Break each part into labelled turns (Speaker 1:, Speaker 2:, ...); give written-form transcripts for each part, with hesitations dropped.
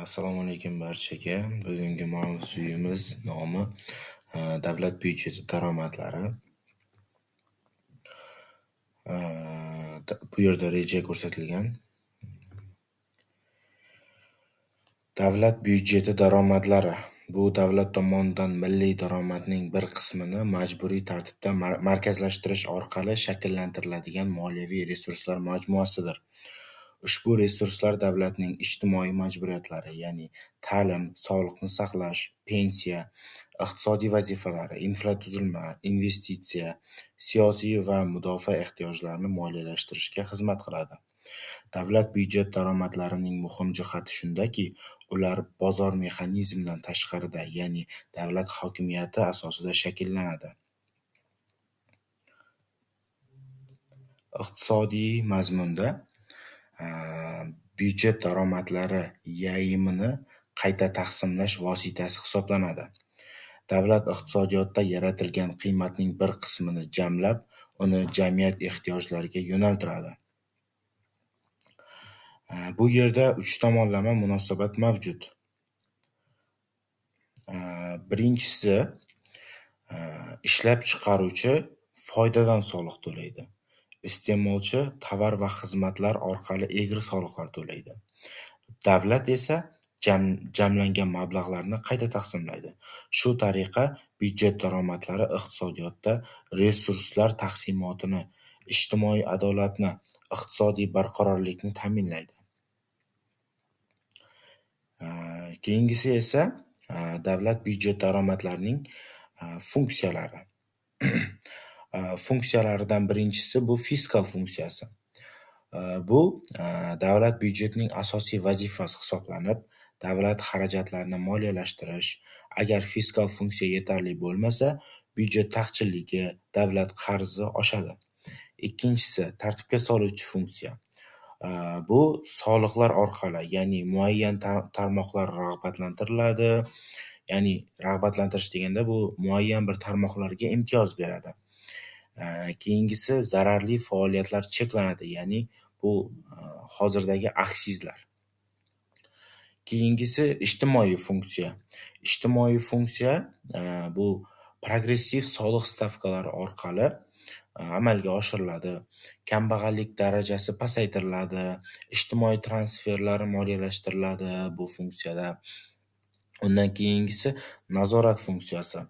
Speaker 1: Assalomu alaykum barchaga. Bugungi mavzuyimiz nomi davlat byudjeti daromadlari. Bu yerda reja ko'rsatilgan. Davlat byudjeti daromadlari bu davlat tomonidan milliy daromadning bir qismini majburiy tartibda markazlashtirish orqali shakllantiriladigan moliyaviy resurslar majmuasidir. Ushbu resurslar davlatning ijtimoiy majburiyatlari, ya'ni ta'lim, sog'liqni saqlash, pensiya, iqtisodiy vazifalari, infratuzilma, investitsiya, siyosiy va mudofaa ehtiyojlarini moliyalashtirishga xizmat qiladi. Davlat byudjet daromadlarining muhim jihati shundaki, ular bozor mexanizmidan tashqarida, ya'ni davlat hokimiyati asosida shakllanadi. Iqtisodiy mazmunda byudjet daromadlari yayimini qayta taqsimlash vositasi hisoblanadi. Davlat iqtisodiyotda yaratilgan qiymatning bir qismini jamlab, uni jamiyat ehtiyojlariga yo'naltiradi. Bu yerda uch tomonlama munosabat mavjud. Birinchisi, ishlab chiqaruvchi foydadan soliq to'laydi. Iste'molchi tovar va xizmatlar orqali egri soliqlar to'laydi. Davlat esa jamlangan mablag'larni qayta taqsimlaydi. Shu tariqa byudjet daromadlari iqtisodiyotda resurslar taqsimotini, ijtimoiy adolatni, iqtisodiy barqarorlikni ta'minlaydi. Keyingisi esa davlat byudjet daromadlarining funksiyalari. Funksiyalaridan birinchisi bu fiskal funksiyasi. Bu davlat byudjetining asosiy vazifasi hisoblanib, davlat xarajatlarini moliyalashtirish, agar fiskal funksiya yetarli bo'lmasa, byudjet taqchilligi, davlat qarzi oshadi. Ikkinchisi, tartibga soluvchi funksiya. Bu soliqlar orqali, ya'ni muayyan tarmoqlar rag'batlantiriladi. Ya'ni rag'batlantirish deganda bu muayyan bir tarmoqlarga imtiyoz beradi. Keyingisi zararli faoliyatlar cheklanadi, ya'ni bu hozirdagi aksizlar. Keyingisi ijtimoiy funksiya. Ijtimoiy funksiya bu progressiv soliq stavkalari orqali amalga oshiriladi. Kambag'allik darajasi pasaytiriladi, ijtimoiy transferlar moliyalashtiriladi bu funksiyada. Undan keyingisi nazorat funksiyasi.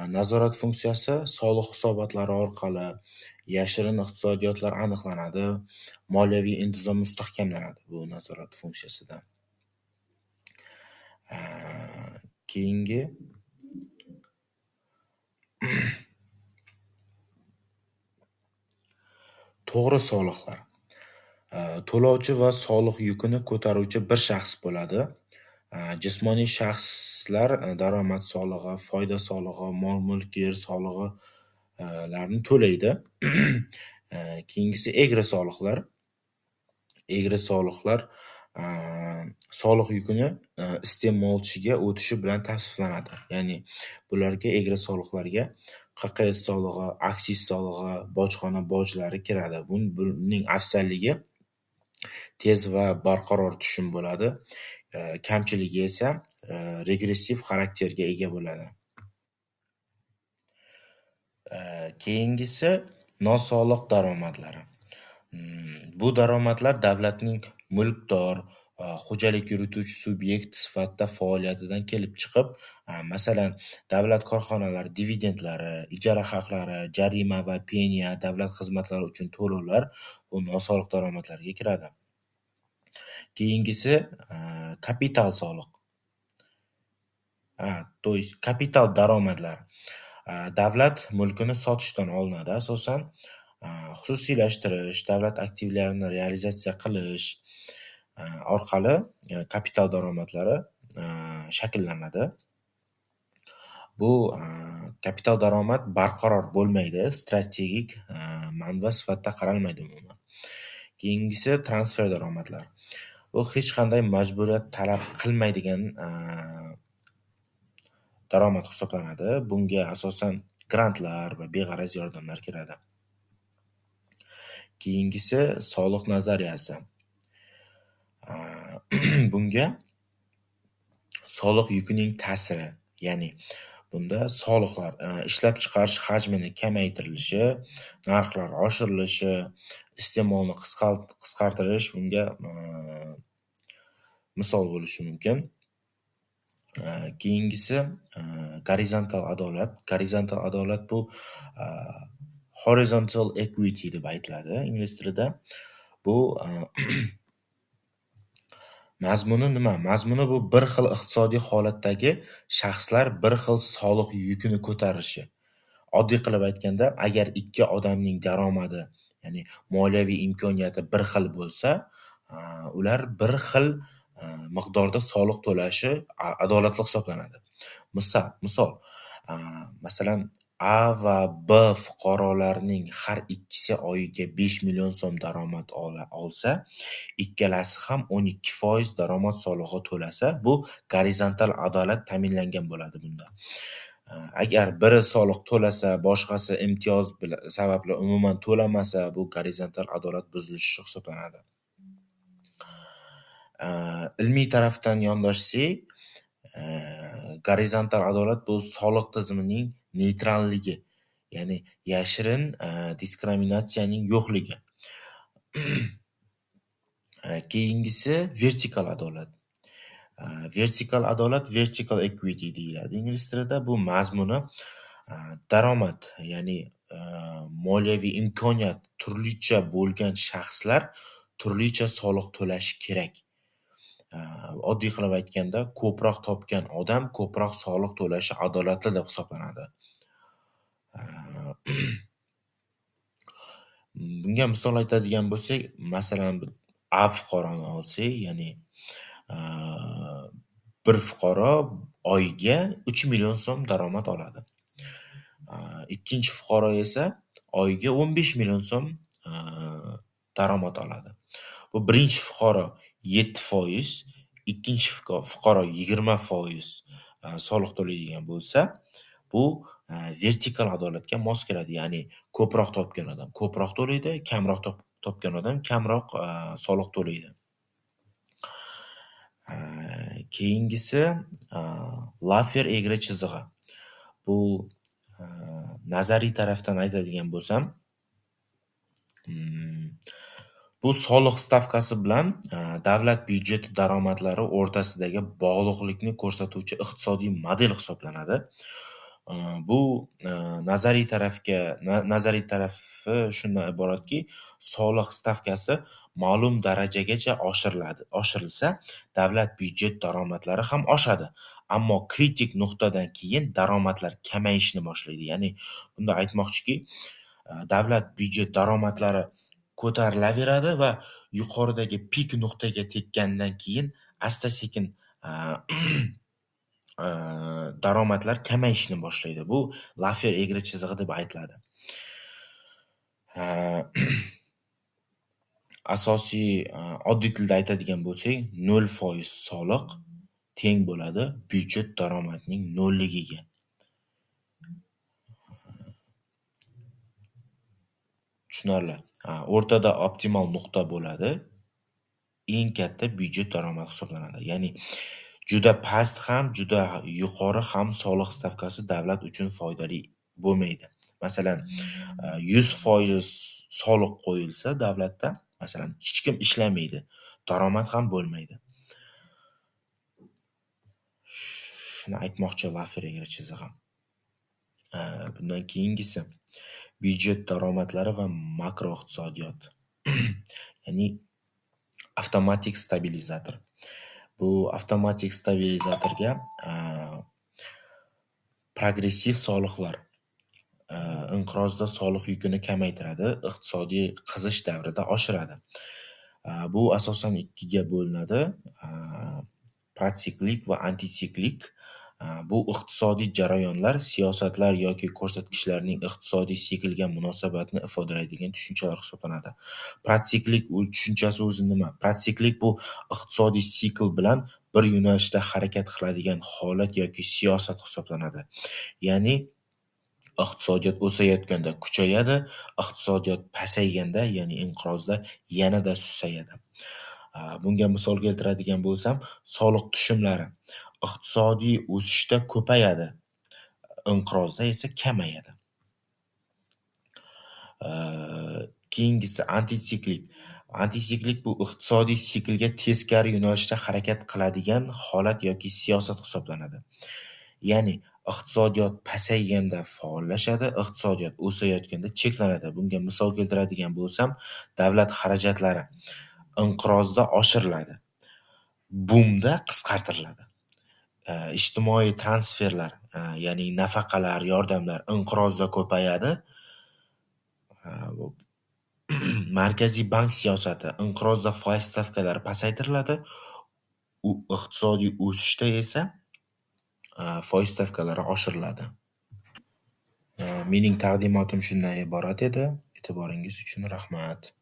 Speaker 1: Nazorat funksiyasi soliq hisobotlari orqali yashirin iqtisodiyotlar aniqlanadi, moliyaviy intizom mustahkamlanadi bu nazorat funksiyasida. Keyingi to'g'ri soliqlar. To'lovchi va soliq yukini ko'taruvchi bir shaxs bo'ladi. Jismoniy shaxslar daromad solig'i, foyda solig'i, mol-mulk, yer solig'ilarni to'laydi. Keyingisi egri soliqlar. Egri soliqlar soliq yukini iste'molchiga o'tishi bilan tavsiflanadi. Ya'ni bularga egri soliqlarga QQS solig'i, aksiz solig'i, bojxona bojlari kiradi. Buning afzalligi tez va barqaror tushum bo'ladi. Kamchiligi esa regressiv xarakterga ega bo'ladi. Keyingisi nosoliq daromadlari. Bu daromadlar davlatning mulkdor, xo'jalik yurituvchi subyekt sifatida faoliyatidan kelib chiqib, masalan, davlat korxonalari dividendlari, ijara haqlari, jarima va penya, davlat xizmatlari uchun to'lovlar bu nosoliq daromadlarga kiradi. Keyingisi kapital soliq. То есть kapital daromadlar. Davlat mulkini sotishdan olinadi asosan. Xususiylashtirish, davlat aktivlarini realizatsiya qilish orqali kapital daromadlari shakllanadi. Bu kapital daromad barqaror bo'lmaydi, strategik manba sifatida qaralmaydi umuman. Keyingisi transfer daromadlar. Bu hech qanday majburiyat talab qilmaydigan daromad hisoblanadi. Bunga asosan grantlar va beg'araz yordamlar kiradi. Keyingisi soliq nazariyasi. Bunga Soliq yukining ta'siri, ya'ni bunda soliqlar ishlab chiqarish hajmini kamaytirilishi, narxlar oshirilishi, iste'molni qisqartirish bunga misol bo'lishi mumkin. Keyingisi gorizontal adolat. Gorizontal adolat bu horizontal equity deb aytiladi ingliz tilida. Bu mazmuni nima? Mazmuni bu bir xil iqtisodiy holatdagi shaxslar bir xil soliq yukini ko'tarishi. Oddiy qilib aytganda, agar ikki odamning daromadi, ya'ni moliyaviy imkoniyati bir xil bo'lsa, ular bir xil miqdorda soliq to'lashi adolatli hisoblanadi. Misol, masalan, A va B fuqarolarining har ikkisi oyiga 5 million so'm daromad olsa, ikkalasi ham 12% daromad solig'i to'lasa, bu gorizontal adolat ta'minlangan bo'ladi bunda. Agar biri soliq to'lasa, boshqasi imtiyoz sababli umuman to'lamasa, bu gorizontal adolat buzilishi hisoblanadi. Ilmiy tarafdan yondoshsak, gorizontal adolat bu soliq tizimining neytralligi, ya'ni yashirin diskriminatsiyaning yo'qligi. Keyingisi vertikal adolat. Vertikal adolat, vertical equity deyiladi ingliz tilida. Bu mazmuni daromad, ya'ni moliyaviy imkoniyat turlicha bo'lgan shaxslar turlicha soliq to'lashi kerak. Oddiy qilib aytganda, ko'proq topgan odam ko'proq soliq to'lashi adolatli deb hisoblanadi. Bunga misol aytadigan bo'lsak, masalan, A fuqaroni olsak, ya'ni bir fuqaro oyiga 3 million so'm daromad oladi. Ikkinchi fuqaro esa oyiga 15 million so'm daromad oladi. Bu birinchi fuqaro 7%, ikkinchi fuqaro 20% soliq to'laydigan bo'lsa, bu vertikal adolatga mos keladi. Ya'ni ko'proq topgan odam ko'proq to'laydi, kamroq topgan odam kamroq soliq to'laydi. Keyingisi Laffer egri chizig'i. Bu nazariy tarafdan aytadigan bo'lsam, bu soliq stavkasi bilan davlat byudjeti daromadlari o'rtasidagi bog'liqlikni ko'rsatuvchi iqtisodiy model hisoblanadi. Bu nazariy tarafi shundan iboratki, soliq stavkasi ma'lum darajagacha oshirilsa, davlat byudjet daromadlari ham oshadi. Ammo kritik nuqtadan keyin daromadlar kamayishni boshlaydi. Ya'ni bunda aytmoqchiki, davlat byudjet daromadlari ko'tarilaveradi va yuqoridagi pik nuqtaga tekkandan keyin asta-sekin daromadlar kamayishni boshlaydi. Bu Laffer egri chizig'i deb aytiladi. Asosiy oddiy tilda aytadigan bo'lsak, 0% soliq teng bo'ladi byudjet daromadining nolligiga. Tushunarli. O'rtada optimal nuqta bo'ladi. Eng katta byudjet daromadi hisoblanadi. Ya'ni juda past ham, juda yuqori ham soliq stavkasi davlat uchun foydali bo'lmaydi. Masalan, 100% soliq qo'yilsa davlatda, masalan, hech kim ishlamaydi, daromad ham bo'lmaydi. Shuni aytmoqchi Laffer egri chizig'i. Bundan keyingisi byudjet daromadlari va makroiqtisodiyot. Ya'ni avtomatik stabilizator. Bu avtomatik stabilizatorga progressiv soliqlar inqirozda soliq yukini kamaytiradi, iqtisodiy qizish davrida oshiradi. Bu asosan ikkiga bo'linadi: protsiklik va antitsiklik. Bu iqtisodiy jarayonlar, siyosatlar yoki ko'rsatkichlarning iqtisodiy siklga munosabatini ifodalaydigan tushunchalar hisoblanadi. Protsiklik tushunchasi o'zi nima? Protsiklik bu iqtisodiy sikl bilan bir yo'nalishda harakat qiladigan holat yoki siyosat hisoblanadi. Ya'ni iqtisodiyot o'sayotganda kuchayadi, iqtisodiyot pasayganda, ya'ni inqirozda yanada susayadi. Bunga misol keltiradigan bo'lsam, soliq tushumlari iqtisodiy o'sishda ko'payadi, inqirozda esa kamayadi. Keyingisi antisiklik. Antisiklik bu iqtisodiy siklga teskari yo'nalishda harakat qiladigan holat yoki siyosat hisoblanadi. Ya'ni iqtisodiyot pasayganda faollashadi, iqtisodiyot o'sayotganda cheklanadi. Bunga misol keltiradigan bo'lsam, davlat xarajatlari inqirozda oshiriladi, bumda qisqartiriladi. Ijtimoiy transferlar, ya'ni nafaqalar, yordamlar inqirozda ko'payadi. Markaziy bank siyosati inqirozda foiz stavkalari pasaytiriladi. U iqtisodiy o'sishda esa foiz stavkalari oshiriladi. Mening taqdimotim shundan iborat edi. E'tiboringiz uchun rahmat.